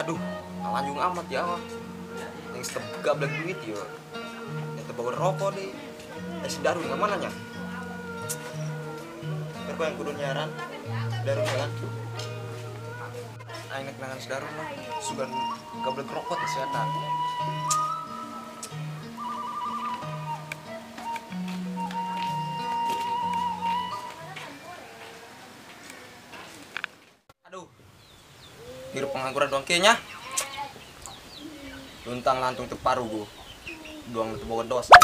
Aduh, lanjung amat ya mah. Yang gablek duit ya. Ya teu rokok deh. Si Darun ke mana nya? Biar yang kudu nyaran Darun kan. Aing nek nangan si Darun mah sugan gablek rokok teh si eta. Aduh. Hirup pengangguran doang kieu nya. Luntang lantung teu paruguh. Doang teu boga dosa.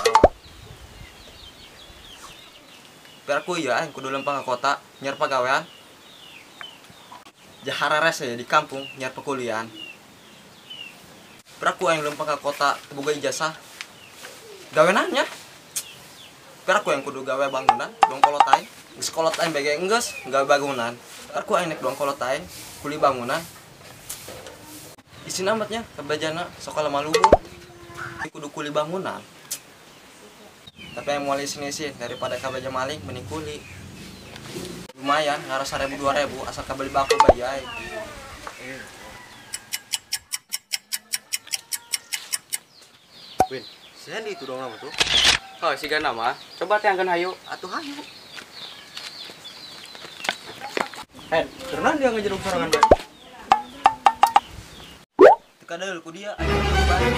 Biar aku ya, aing kudu lempang ke kota, nyar pagawean. Jahara rese ya di kampung, nyar pekulian. Biar aku aing lempang ke kota, teu boga ijazah. Gawean nya. Biar aku yang kudu gawe bangunan, doang kolot aing. Geus kolot aing bege enggeus, gawe bangunan. Biar aku aing nek doang kolot aing, kuli bangunan. Isin amatnya kabajana sekolah maluhur. Kudu kuli bangunan. Tapi yang mau isin-isin daripada kabaja maling mending kuli. Lumayan ngaras 1000 2000 asal kabeli bako bayai. Win, si Hendy itu dong nama tuh. Oh, siga nama. Coba teangkeun hayu. Atuh hayu. Hen, karena dia ngejeruk sorangan bae. Teu kadeul ku dia aya bae.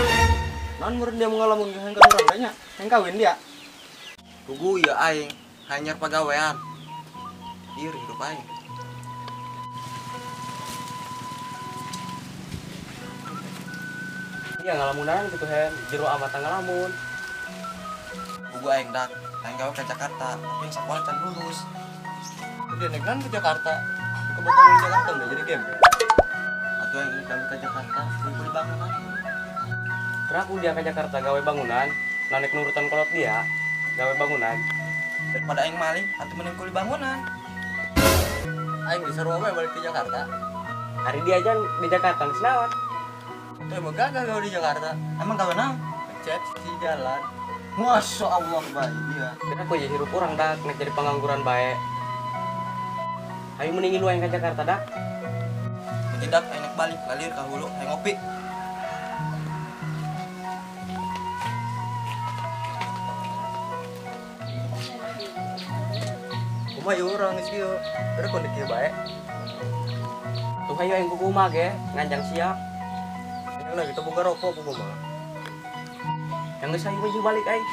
Naon meureun dia ngalamun ka urang teh nya? Yang kawin dia. Pugu ya aing, hanyar pagawean. Ieu hirup aing. Iya ngalamunan gitu Hen, jero amat ngalamun. Pugu aing dak, aing gawe ke Jakarta, tapi sakola can lulus. Dia nekan ke Jakarta. Ke bakal di Jakarta udah jadi game. Atuh aing gawe ke Jakarta, kumpul bangunan. Terus aku dia ke Jakarta gawe bangunan, nanek nurutan kolot dia. Gawe bangunan. Daripada aing maling atau mending kuli bangunan. Aing bisa wae balik ke Jakarta. Hari dia aja di Jakarta geus naon? Teh emang gagah gawe di Jakarta. Emang gawe naon? Cet si jalan. Masya Allah bae dia. Kenapa ya hirup urang dak nek jadi pengangguran bae. Ayo mending lu aing ke Jakarta dak. Tidak aing nek balik lalir ka hulu aing ngopi. Kumaha ieu urang geus kieu? Urang kudu kieu bae. Tuh hayu aing kumaha ge, nganjang siap. Yang lagi teu boga rokok kumaha. Yang geus hayu baju balik aing.